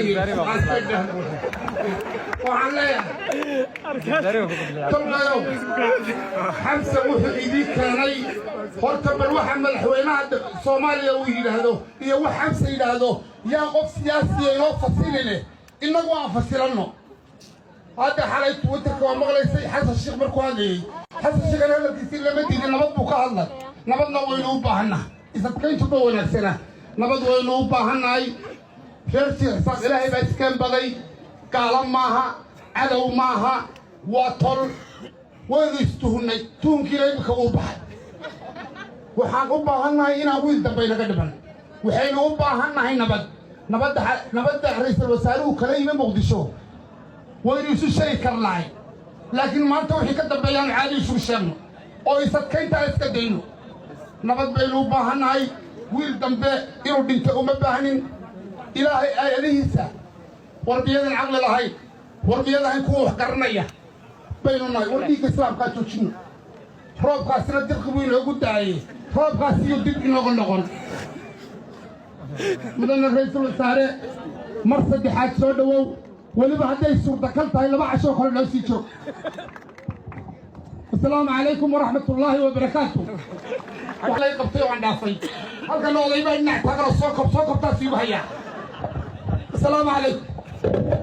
Yihiin. Waxaan leeyahay, tolkayow, Xamse wuxuu idiin keenay horta bal waxa madaxweynaha Soomaaliya uu yidhaahdo iyo wax Xamse yidhaahdo yaa qof siyaasiya inoo fasili leh? Innagu aan fasilanno. Hadda xalay Twitterka waa maqlaysay Xasan Sheekh markuu hadlayey. Xasan Sheekhana hadalkiisii lama diidin, nabad buu ka hadlay. Nabadna waynu u baahannahay, isadkayntu ma wanaagsana, nabad waynu u baahannahay. Reer Sheekh Isaaq Ilaahay baa iskeen baday, gaalo maaha, cadow maaha, waa tol. Waynu istuhunnay, tuhunkiina imika uu baxay. Waxaan u baahannahay inaan wiil dambe inaga dhiman. Waxaynu u baahannahay nabad. Nabadda, nabadda ra'iisul wasaaruhu kala yimi Muqdisho waynu isu sheegi karnahay, laakiin maanta wixii ka dambeeyaanu caadi isugu sheegno oo isadkayntaa iska dayno. Nabad baynu u baahannahay. Wiil dambe inuu dhinto uma baahnin. Ilaahay aayadihiisa, war miyadan caqli lahayn? War miyadahayn kuwa wax garanaya baynu nahay? War dhiigga islaamkaa joojinno. Roobkaasina dirqi buu inoogu daayey, roobkaas iyo dib inooga noqon. Mudane ra'iisul wasaare, mar saddexaad soo dhowow. Weliba hadday suurtagal tahay, 2 cashoo kale noo sii joog. Asalaamu calaykum waraxmat ullaahi wabarakaatu. Wax lay qabtay oo aan dhaafay halkana oday baa dhinac taaganoo soo kob soo kobtaas iigu hayaa. Asalaamu calaykum.